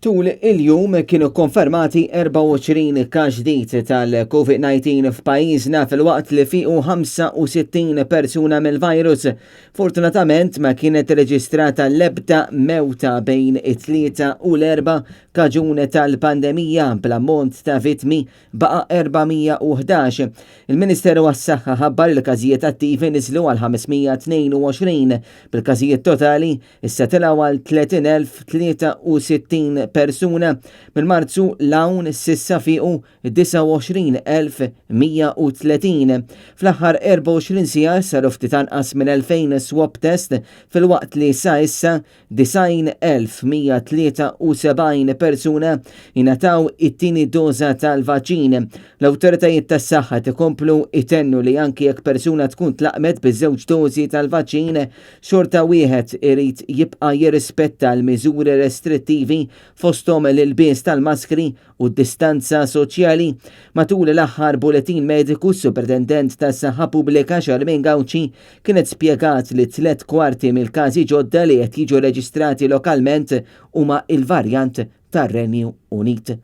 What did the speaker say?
Tul il-jum kienu kkonfermati 24 każ ġdid tal-Covid-19 f'pajjiżna filwaqt li fiequ 65 persuna mill-virus. Fortunatament ma kienet reġistrata l-ebda mewta bejn it-Tlieta u l-Erbgħa kaġun tal-pandemija bl-ammont ta' vittmi baqa' 411. Il-Ministeru għas-Saħħa ħabbar li l-każijiet attivi niżlu għal 522 bil-każijiet totali issa telgħu għal 30,063 persuna. Minn Marzu 'l hawn s'issa fiequ 29,130. Fl-aħħar 24 siegħa saru ftit anqas minn 2,000 swab test filwaqt li sa issa 90,173 persuna ingħataw it-tieni doża tal-vaċċin. L-awtoritajiet tas-saħħa qed ikomplu jtennu li anki jekk persuna tkun tlaqqmet biż-żewġ dożi tal-vaċċin, xorta wieħed irid jibqa' jirrispetta l-miżuri restrittivi fosthom l-ilbies tal-maskri u d-distanza soċjali. Matul l-aħħar buletin mediku, s-Supretendent tas-Saħħa Pubblika Charmaine Gauci kienet spjegat li tlett kwarti mill-każi ġodda li qed jiġu reġistrati lokalment huma l-varjant tar-Renju Unit.